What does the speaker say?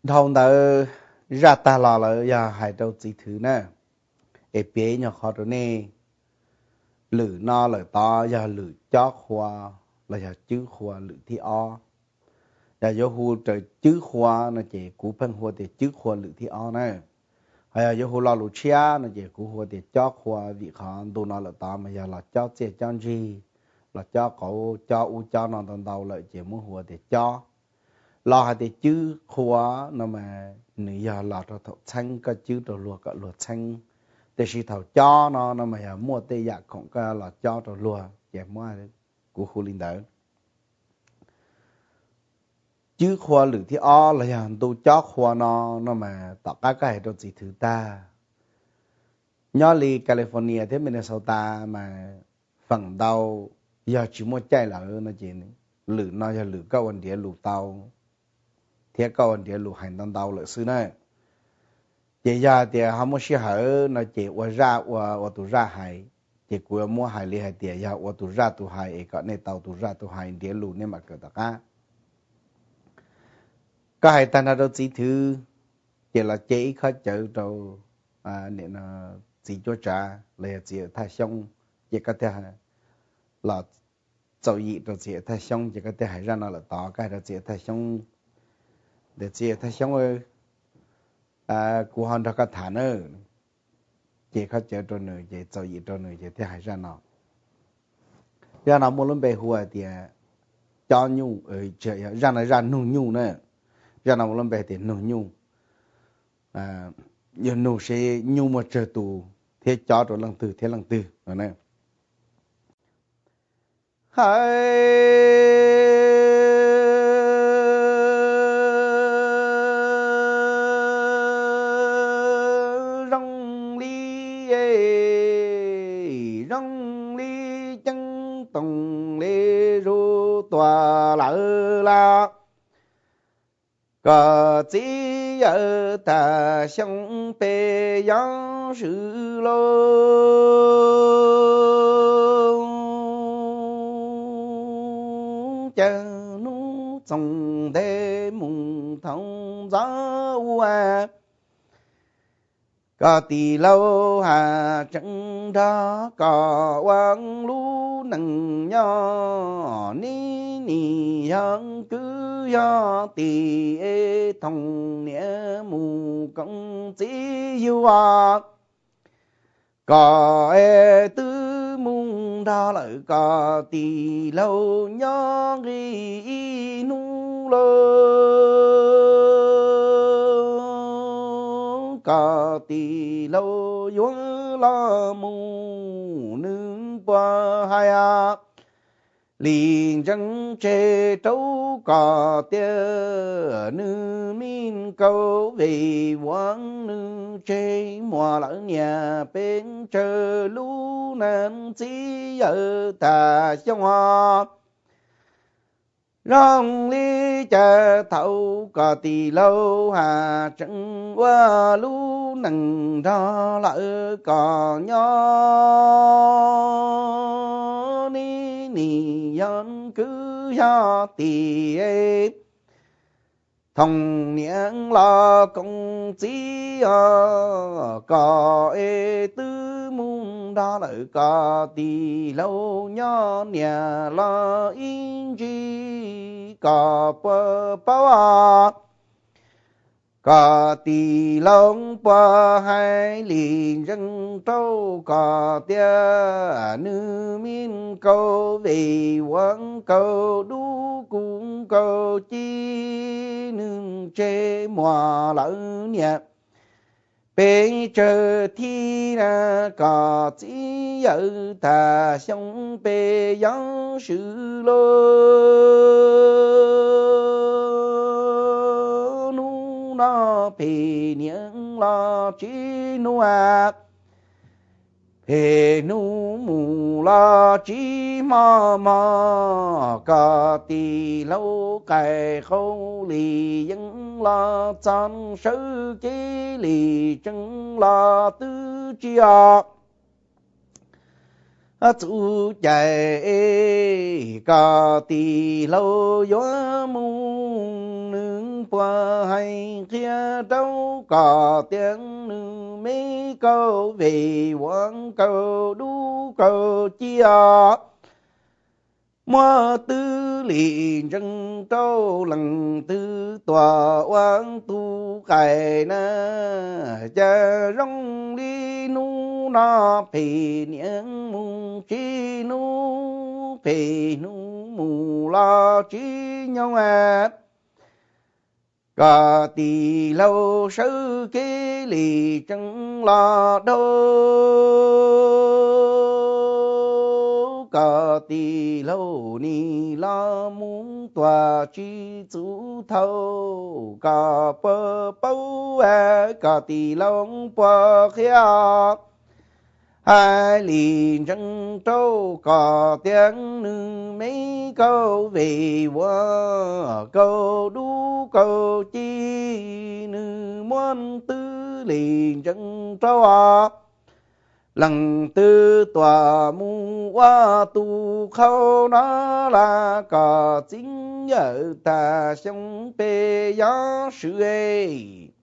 Dhau ntawd zaj tag los lawm yog hais rau txiv thwv na, es piav ib nyuag qho rau nej. Lwm no lawm tod yog lwm cob qhua los yog cwb qhua lwm thib ob. Yog yuav hu raws cwb qhua no ces kuv pheej hu tias cwb qhua lwm thib ob na. Ho yog yuav hu lo lus tshiab no ces kuv hu tias cob qhua, vim qhov ntu no lawm tod mas yog los cob txiaj cob ntsig, los cob qauv cob ub cob no ntau ntau lawm ces muab hu tias cob. Los hais tias cwb qhua no mas nws yog los rau thaum txheeb koj cwb rau luag kom luag txheeb, tiam sis thaum cob no no mas yog muaj tej yam khoom koj los cob rau luag ces muab, kuv hu li ntawd. Cwb qhua lwm thib ob los yog ntu cob qhua no, no mas tom qab koj hais rau txiv thwv tag, nyob li California thiab Minnesota mas feem ntau yog tsis muaj caij lawm no ces lwm no yog lwm koj ua ntiav lus tau thiab koj ua ntiav lus hais ntau ntau lawm xwb na. Ces yog hais tias ho muaj sij hawm no ces ua zaj ua ua tus zaj hais, ces kuv yuav muab hais li hais tias yog ua tus zaj tus hais es kom nej tau tus zaj tus hais ntiav lus nej mam kawm tom qab. Koj hais tag nrho rau txiv thwv, ces los ce ib khob cawv rau txiv cuab tsav los yog txiv yawm Thaj Xyoob, ces koj thiaj los txaus yim rau txiv yawm Thaj Xyoob ces koj thiaj hais zaj no lawm tod, koj hais rau txiv yawm Thaj Xyoob tias txiv yawm Thaj Xyoob, kuv ho nrog koj tham na. Ces khob cawv rau nws ces txaus yim rau nws ces thiaj hais zaj no. Zaj no muaj lub npe hu hais tias cob nyuj, zaj no zaj nug nyuj na. Zaj no muaj lub npe tias nug nyuj. Yog nug seb nyuj muaj tsawg tus thiab cob rau leej twg thiab leej twg no. Hais zoo li, zoo li ceeb toom li zuj tua lawm los, koj txiv yawm Thaj Xyoob peb yog swm lauj. Cas hnub txoos ntev mus thaum ntxov ua, koj tij laug Haj Tseeb nrog koj ua lub neej nyob ni, nim yog kwv yog tij, thoom niam mus koom txiv yuag. Koj es twb mus nrog lawm koj tij laug nyob nqi ib hnub lauj. Koj tij laug yuav los mus nws puas hais li ntseeg tseg rau koj tias nws me kauj vim vuas nws tseg muag lawm niam peb tsawg lub neej txiv yawm Thaj Xyooj. Zoo li cas thaum koj tij laug Haj Tseeb ua lub neej nrog lawm koj nyob ni, nim yog kwv yog tij, thoom niam los koom txiv os. Koj es twb mus nrog lawm koj tij laug nyob niam los ib ntsis, koj puas paub os? Koj tij laug puas hais li ntseeg rau koj tias nws me kauj vim vuas kauj dub kuv kauj ci, nws tseg muag lawm niam peb tsawg thib na. Koj txiv yawm Thaj Xyooj peb yog swm lauj. Hnub no phem niam los tsis hnub, phem hnub mus los tsis hmo mog. Koj tij laug qaij qau li yeej los txog sawv, kev li tseeb los twb tsis os. Txuj cai es koj tij laug yuav mus nws puag hais qhia rau kom tias nws me kaum vim ua kaum dub kaum ci os. Muab twb li ntseeg rau leej twg tuaj ua tus qais na, cas zoo li hnub no phem niam mus tsis hnub, phem hnub mus los tsis nyoog. Kom tij laug sawv kev li tseeb los dhau, kom tij laug nim los mus tuaj tsis txhua thaum, kom puas paub, kom tij laug puas qhia. Hais li ntseeg rau kom tias nws me kaum vim ua kaum dub kaum ci, nws muab twb li ntseeg rau leej twg tuaj mus ua tus qhau no los kom txij yawm tag xyoo peb yuav swm es